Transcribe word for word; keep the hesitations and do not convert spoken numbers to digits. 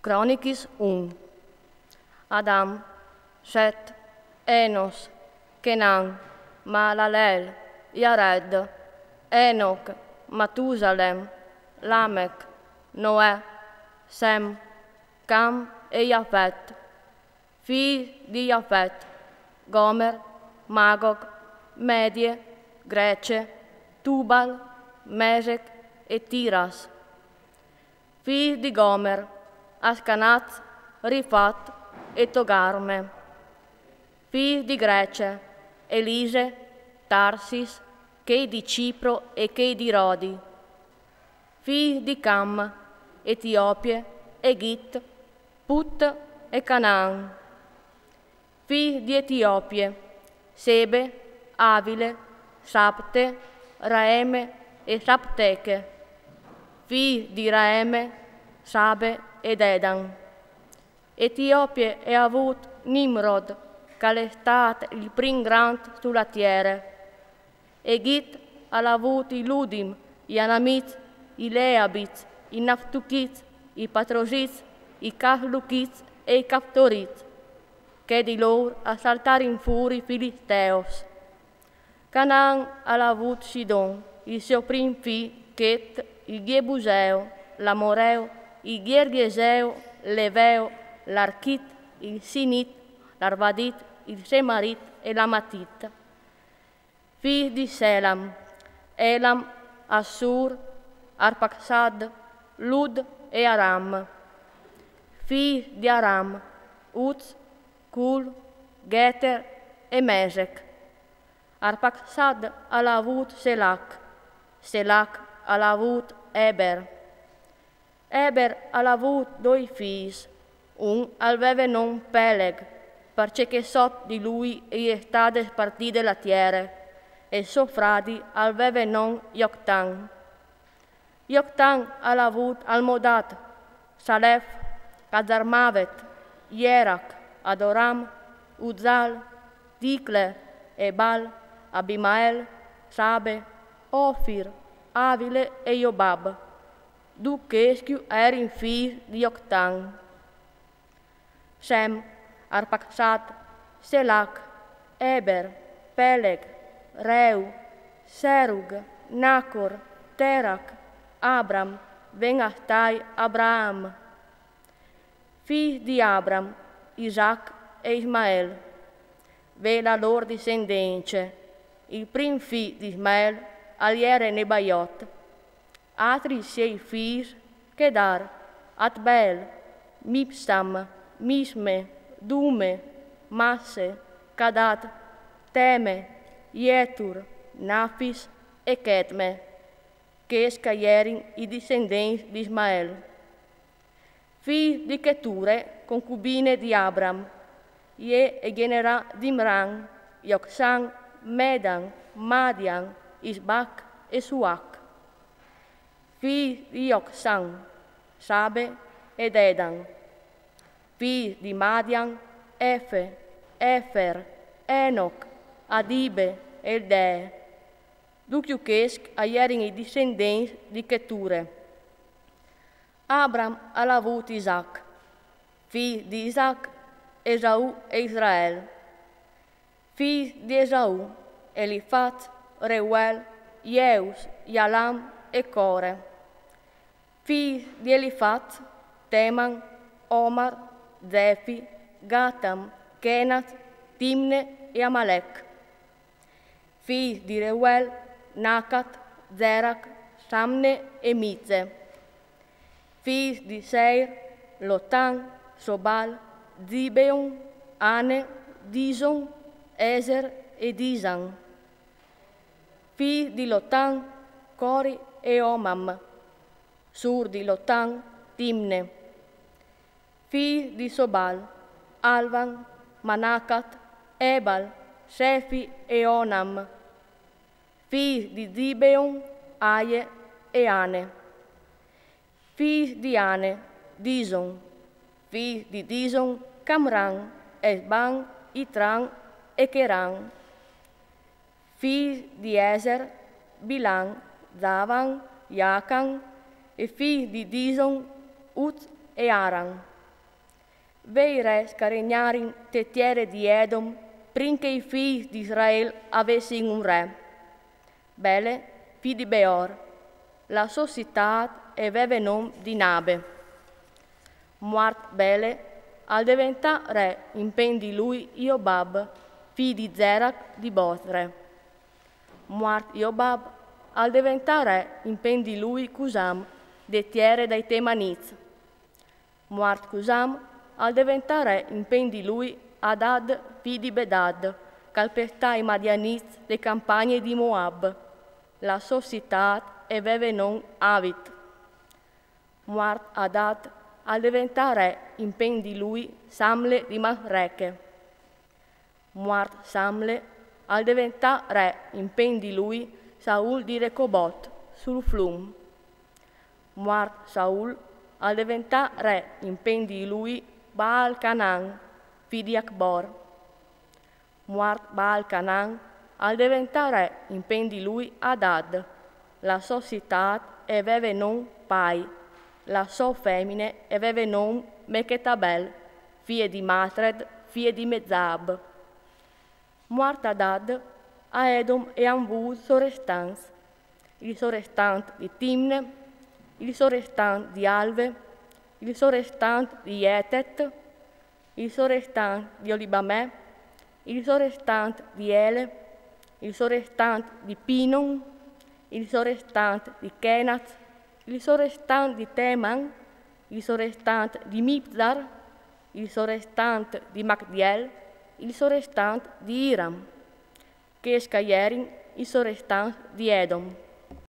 Cronichis un. Adam, Set, Enos, Chenan, Malalel, Jared, Enoc, Matusalem, Lamech, Noè, Sem, Cam e Jafet. Fîs di Jafet: Gomer, Magog, Medie, Grece, Tubal, Mesec e Tiras. Fîs di Gomer: Ascanaz, Rifat e Togarme. Fîs di Grece: Elise, Tarsis, chei di Cipro e chei di Rodi. Fîs di Cam: Etiopie, Egit, Put e Canaan. Fîs di Etiopie: Sebe, Avile, Sapte, Raeme e Sapteche. Fîs di Raeme: Sabe e Dedan. Etiopie e à vût Nimrod, ch'al è stât il prin grant su la tiere. Egit al à vût i Ludim, i Anamits, i Leabits, i Naftuchits, i Patrosits, i Casluchits e i Caftorits, che di lôr a saltarin fûr i Filisteos. Canaan al à vût Sidon, il so prin fi, Chet, il Jebuseo, l'Amoreo, il Gergeseo, l'Eveo, l'Archit, il Sinit, l'Arvadit, il Semarit e l'Amatit. Fîs di Selam: Elam, Assur, Arpaxad, Lud e Aram. Fîs di Aram: Uz, Cul, Gheter e Mesec. Arpaxad al à vût Selac, Selac al à vût Eber. Eber al à vût doi fîs, un al veve non Peleg, parcè che sot di lui e je stade spartide la tiere, e so fradi al veve non Joctan. Joctan al à vût Almodad, Salef, Azarmavet, Jerac, Adoram, Uzal, Ticle, Ebal, Abimael, Sabe, Ofir, Avile e Jobab. Ducj chescj a jerin fîs di Joctan. Sem, Arpaxad, Selac, Eber, Peleg, Reu, Serug, Nacor, Terac, Abram, ven a stâi Abraam. Fîs di Abram: Isac e Ismael. Ve la lôr discendence. Il prin fi di Ismael al jere Nebaiot. Atri siei fîs: Chedar, Adbeel, Mibsam, Misme, Dume, Masse, Cadad, Teme, Jetur, Nafis e Chedme. Chescj a jerin i discendents di Ismael. Fîs di Cheture, concubine di Abram: Jê e gjenerà Zimran, Jocsan, Medan, Madian, Isbac e Suac. Fîs di Jocsan: Sabe e Dedan. Fîs di Madian: Efe, Efer, Enoc, Adibe e Eldee. Ducj chescj a jerin i discendents di Cheture. Abram al à vût Isac. Fîs di Isac: Esau e Israel. Fîs di Esau: Elifaz, Reuel, Jeus, Jalam e Core. Fîs di Elifaz: Teman, Omar, Zefi, Gatam, Kenaz, Timne e Amalec. Fîs di Reuel: Nacat, Zerac, Samne e Mize. Fîs di Seir: Lotan, Sobal, Zibeon, Ane, Dison, Eser e Disan. Fîs di Lotan: Cori e Omam. Sûr di Lotan: Timne. Fîs di Sobal: Alvan, Manacat, Ebal, Sefi e Onam. Fîs di Zibeon: Aie e Ane. Fîs di Ane: Dison. Fîs di Dison: Camran, Esban, Itran e Cheran. Fîs di Eser: Bilan, Zavan, Jacan, e fîs di Dison: Uz e Aran. Vei rès ch'a regnarin te tiere di Edom, prin che i fîs di Israel a vessin un re. Bele, fi di Beor, la sô citât e veve non Dinabe. Muart Bele, al deventà re imprin di lui Jobab, fi di Zerac di Bozre. Muart Jobab, al deventà re imprin di lui Cusam, de tiere dai Temanits. Muart Cusam, al deventà re imprin di lui Adad, fi di Bedad, ch'al pietà i madianits de campagne di Moab. La sô citât e veve non Avit. Muart Adad, al deventà re imprin di lui Samle di Masreche. Muart Samle, al deventà re imprin di lui Saul di Recobot, sul flum. Muart Saul, al deventà re imprin di lui Baal Canan, fi di Acbor. Muart Baal Canan, al deventà re imprin di lui Adad. La sô citât e veve non Pai. La sô femine e veve non Mechetabel, fie di Matred, fie di Mezab. Muart Adad, a Edom e àn vût sorestant. Il sorestant di Timne, il sorestant di Alve, il sorestant di Jetet, il sorestant di Olibamè, il sorestant di Ele, il sorestant di Pinon, il sorestant di Kenat, il sorestant di Teman, il sorestant di Mibzar, il sorestant di Magdiel, il sorestant di Iram. Chescj a jerin i sorestants di Edom.